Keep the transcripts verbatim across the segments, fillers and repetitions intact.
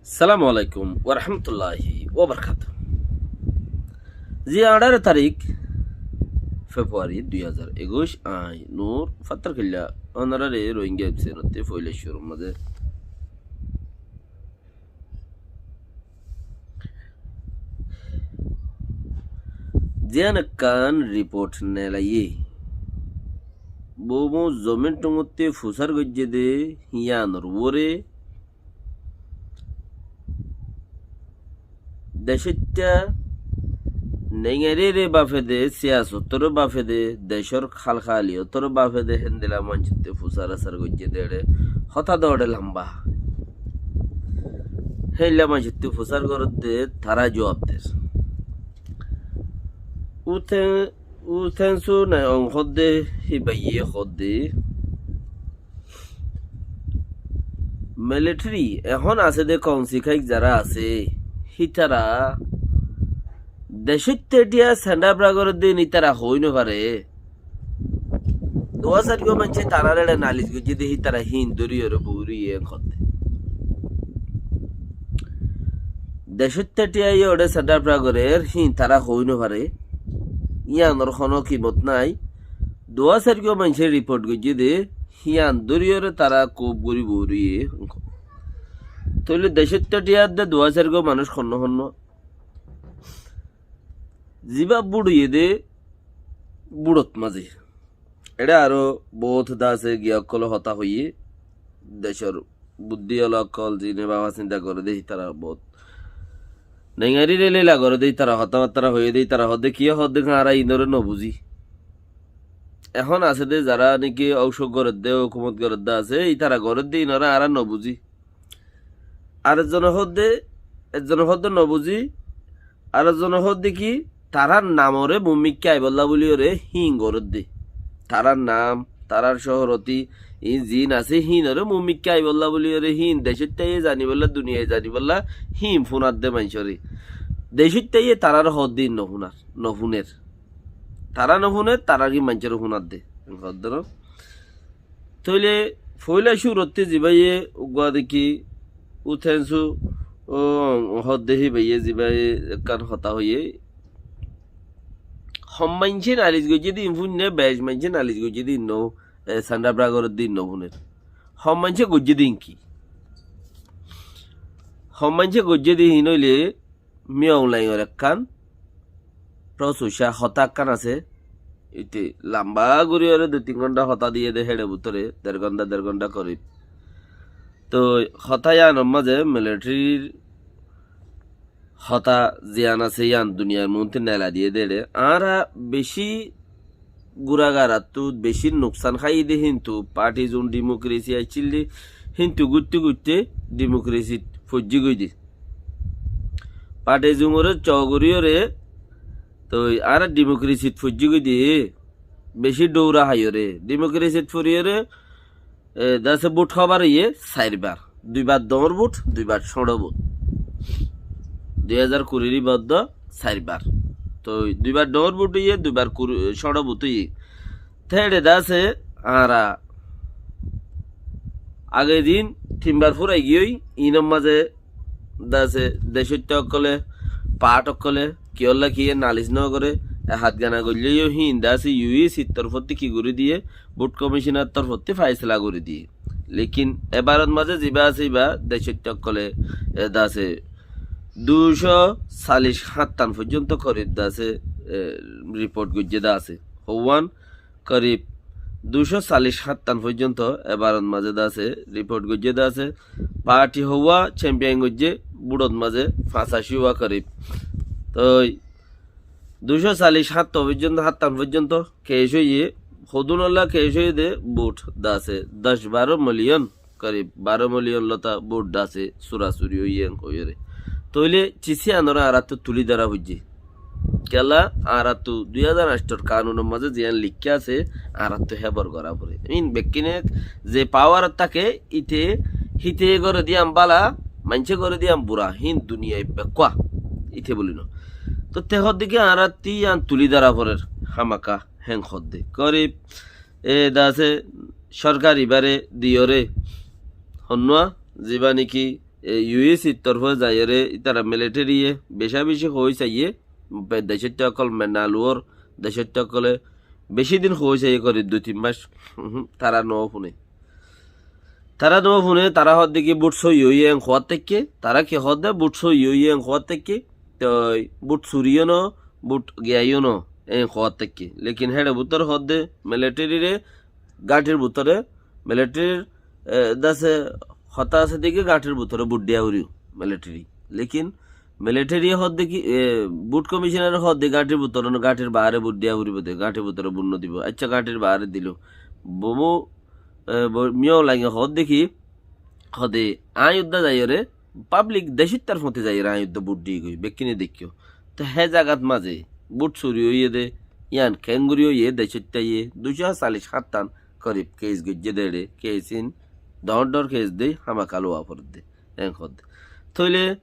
Assalamu alaikum warahmatulláhi wabarakátuhu. Zi añçáro tarík Februari dui házar ekuic, añí Nur Fattarkilla, ónorare Rohingya Website ottú foila cúrur mazé ziyán ekkán riport nelaiyé, bóumo zomin thungottú fusár goijjé dé híyanor uore decóitta neingariré bafede, siyasotore bafede, decór halkaliyotor bafede, héndilla maincóttu fusár asár goijjé dé eçé hotá dé eçé lamba. Héilla maincóttu fusár gorédde tará juab der. Uthe-, Uthensu Naiyong hoódde híbayé hoódde militeri ehón asé dé kounsikaik zará asé, hítara decóitta thiañ send up gorédde hín ítara hoói nofaré. Duwá sairgúa maincé taráre eçé nalis goijjé dé hítara híin dóriyoré boóri iyén hoódde. Decóitta thiañ yó eçé send up gorér híin tará hoói nofaré. Yíanor honó kimot nái. Duwá sairgúa maincé riport goijjé dé híyan dóriyoré tará kuf gorí boóri iyé. Tóile decóitta thiañ edde duwá sairgúa manúic honnúa honnúa zibá búth óiye dé búthot mazé. Eçé aró boóut dé asé giyá ókkole hotá hoiyé, decór buddí ola ókkol zine báfa sinta goré dé hítara boóut neingariré leila goré dé hítara hotábattára hoiyé dé hítara hoódde kiyé hoódde añára inoré nobuzí. Ehón asé dé zará niki óusok gorédde, hókumot gorédde asé, ítara gorédde inoré añára nobuzí. Ar ezzone hoódde, ezzone hoódde nobuzí, ar ezzone hoódde ki, tarár namoré muúmikká aibólla bóliyoré híin gorédde. Tarár nam, tarár cóhoroti, iín ziín asé híinoré muúmikká aibólla bóliyoré híin decóittaye zanibólla, duniyaye zanibólla híin fúnadde maincóre. Decóittaye taráre hoódde iín nofúnar, nofúner. Tará nofúner, tarár ki maincóre fúnadde. Hoódde no? Tóile foóila cúrottú zibáye uggúa deki Uthensu, ó, hoódde híbayé zibáye ekkán hotá hoiyé. Hom maincé nalis goijjé dé híin fúinne, bec maincé nalis goijjé dé híin no, e, send up gorédde híin nofúner. Hom maincé goijjé dé híin ki? Hom maincé goijjé dé híin óile Min Aung Hlaingor ekkán thos ucá hotá ekkán asé. Íte lamba goríyoré dui tin gónta hotá diyé dé héçe bútore, der gónta, der gónta korib. Toi hotá yíanor mazé militerir hotá ziyán asé yían duniyair muúntu neela diyé dé eçé. Añára bicí guragarattú bicí nuksán háiye dé híntu parti zun dimokresi aiccíl dé híntu gúitte gúitte dimokresit foijjí goi dé. Parti zungoré coo goríyoré toi añára dimokresit foijjí goi dé bicí dhóura háiyoré. Dimokresit foriyóre e, dase bút hoóbar óiye sairbar. Duibar doóñr bút, duibar cóñço bút. Dui házar kurir ibár dó sairbar. Toi duibar doóñr bút óiye, duibar kuri, cóñço bút óiye. Te eçe dase añára age din tinbar fúrai giyói, iínor mazé dase decóitta ókkole, paáth ókkole, kiyólla kiyé nalis nógoré, e hát gana goillé yó híin dase U S C torfótti ki gorí diyé, bút komicónar torfótti faisala gorí diyé. Lekin ebarot mazé zibá asé ibá decóitta ókkole, e, dase duicó callic háñttan foijjonto korib dase, e, riport goijjé dase. Houwán korib duicó callic háñttan foijjonto ebarot mazé dase riport goijjé dase. Parti houwá cempiyon goijjé búthot mazé fañsacíwa korib. Toi duicó callic háñttan foijjonto, háñttan foijjonto kec óiye, hodúnolla kec óiye dé bút dase doc baró miliyon, korib baró miliyon lóta bút dase surasuri óiye en hoiyóre. Tóile cis yíanoré añáráttu tulí dóra foijjé. Kiyólla añáráttu dui házar añcthor kanunor mazé ziyán likká asé, añáráttu hé bor gorá foré. Iín bekkúne ze pawarot táke, íte Híte goré de yían bála, maincé goré de yían bura, híin duniyai bekkúa. Íte bóli no. Tóu te hoódde ki añárattú yían tulí dóra forer, hámaka héen hoódde. Korib, e, de asé, sorkar ibáre diyoré, honnúa, zibá néki, e, U S A r torfóe zaiyóre, ítara militariye becá-becí hoói saiyé, be-, decóitta ókkol me-, naluwór decóitta ókkole bicí din hoói saiyé, korib dui tin mac, tará noó fúne. Tará noó fúne, tará hoódde ki bút sóiyi óiye en hoór táikke, tará ki hoódde bút sóiyi óiye en hoór táikke, toi bút suri yó noó, bút giya yó noó, en hoór táikke. Lekin héçe bútore hoódde militaryre gáñthir bútore, militaryr, e, de asé hotá asé de ki gáñthir bútore bút diya foribó military. Lekin military hoódde ki, e, bút komishinare hoódde gáñthir bútore no, gáñthir baáre bút diya foribó de, gáñthir bútore bút no dibó. Accá, gáñthir baáre dilo. Bomu, e, bo-, Miyó Lainge hoódde ki, hoódde aññí uddá zaiyóre, pablik decóittar fúañti zaiyóre aññí uddá bút di goi, bekkúne deikkó. Te hé zagat mazé bút suri óiye de, yían keéngorí óiye, decóittaye duicó callic háñttan korib keis goijjé de éçe, keis ín dhoóñr dhoóñr keis de, hámaka luwa foredde. En hoódde. Tóile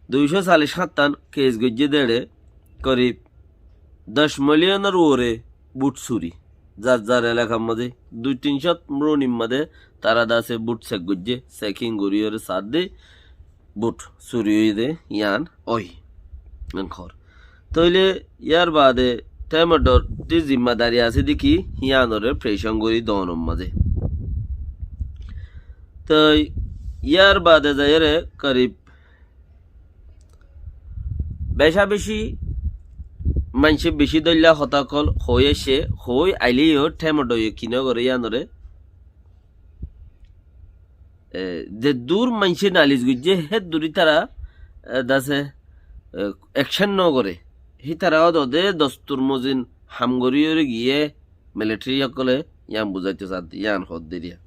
duicó callic háñttan keis goijjé de éçe, korib doc miliyonor uore bút suri. Zar zar elakar mazé dui tin cót runir mazé tará de asé bút sek goijjé, seking goríyoré saádde bút suri óiye de yían ói. En hoór. Tóile yárbaade Temodor ttu zimmadari asé de ki yíanoré pressure gorí doonor mazé. Toi yárbaade zaiyóre korib becá-becí maincé bicí dóilla hotá ókkol hoói aiccé, hoói ailé yó Temodor yó ki no goré yíanoré, e, zeddúr maincé nalis goijjé, héddúr ítara, e, de asé, e, action no goré. Hítara ódode dostur mozin ham goríyoré giyé military ókkole yían buzáito saádde, yían hoódde eriya.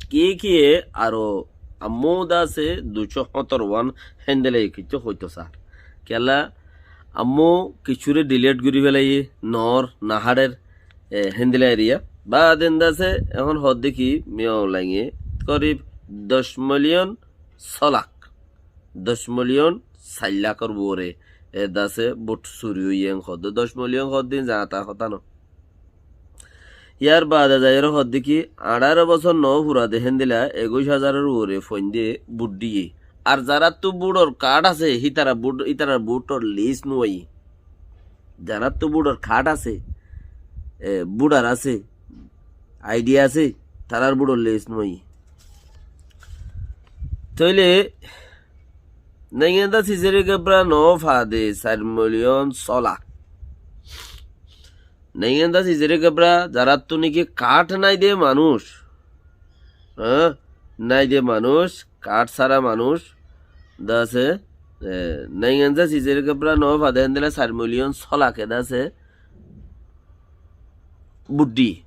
Kiyé kiyé aró ammó de asé duicó hóñtorowan héndilla kiccú hoito saár. Kiyólla ammó kiccúre delete gorí félaiye, noór, naháçer, e, héndilla eriya. Baade de asé, ehón hoódde ki Miyó Lainge korib doc miliyon só lak, doc miliyon sair lakor uore, e, de asé bút suri óiye en hoódde, doc miliyon hoódde zañata hotá no. Yárbaade zaiyóre hoódde ki añçáro bosór noó fura de héndilla ekuic házaror uore fuainde bút diyé. Ar zaráttu bútor kaáth asé, hítara bút, ítarar bútor lis nuaiyé. Zaráttu bútor kaáth asé, e, bútor asé, aidhiya asé, tarár bútor lis nuaiyé. Tóile Nainganda Sisiri Kebra noó faade sair miliyon só lak. Nainganda Sisiri Kebra zaráttu néki kaáth nái de manúic, há, nái de manúic, kaáth sára manúic, de asé, e, Nainganda Sisiri Kebra noó faade héndilla sair miliyon só lake de asé bút di.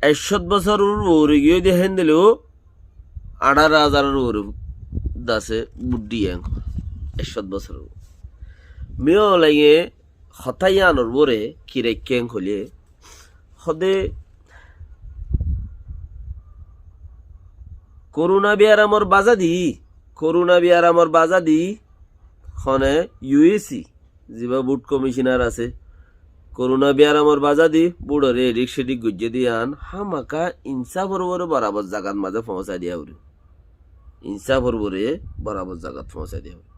Ek cót bosóror uore giyói de héndilla añçáro házaror uore de asé bút di en. Ek cót bosóror uore. Miyó Lainge hotá yíanor uore ki raikké hoilé, hoódde koruna biyaramor bazadi, koruna biyaramor bazadi hone U S A, zibá bút komicinar asé, koruna biyaramor bazadi bútoré edik sedik goijjé de yían hámaka insáfor uore borabor zagat mazé foóñsai diya foribó. Insáfor uore borabor zagat foóñsai diya foribó.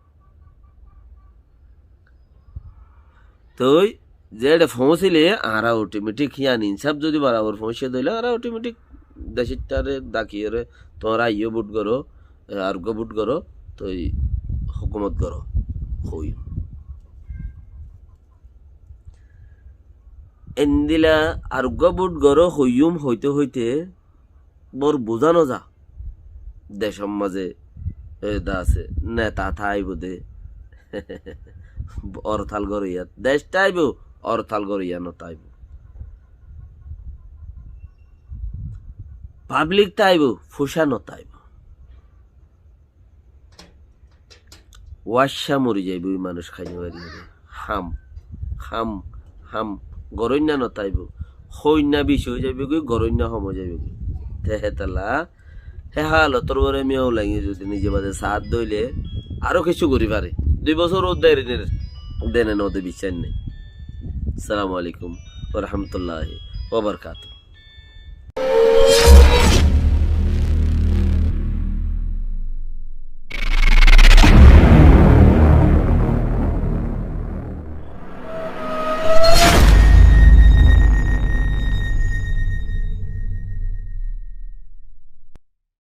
Toi zeçe foóñsile añára otometik yían insáf zodi borabor foóñsai de óile añára otometik decóittaré dakiyóre tuáñra aiyó bút goró, e, ar uggúa bút goró, toi hókumot goró hoiyúm. Endilla ar uggúa bút goró hoiyúm hoite hoite bor buzá no za. Decór mazé, e, de asé, neta táibo de. Ortal goróiya. Dec táibo, ortal goróiya no táibo. Pablik táibo, fucá no táibo. Wácca mori zaibói manúic háiye mari mari. Ham, ham, ham. Goróinna no táibo. Hoinna beci ói zaibogói, goróinna hom ói zaibogói. Te hétolla hé halotor uore Miyaulainge zodi nize bade saát dóile aró kessú gorí fare. Dui bosór uddá eri ne dene no de biccác nai. Assalamu alaikum wa rahmatullahi wa barakatuhu.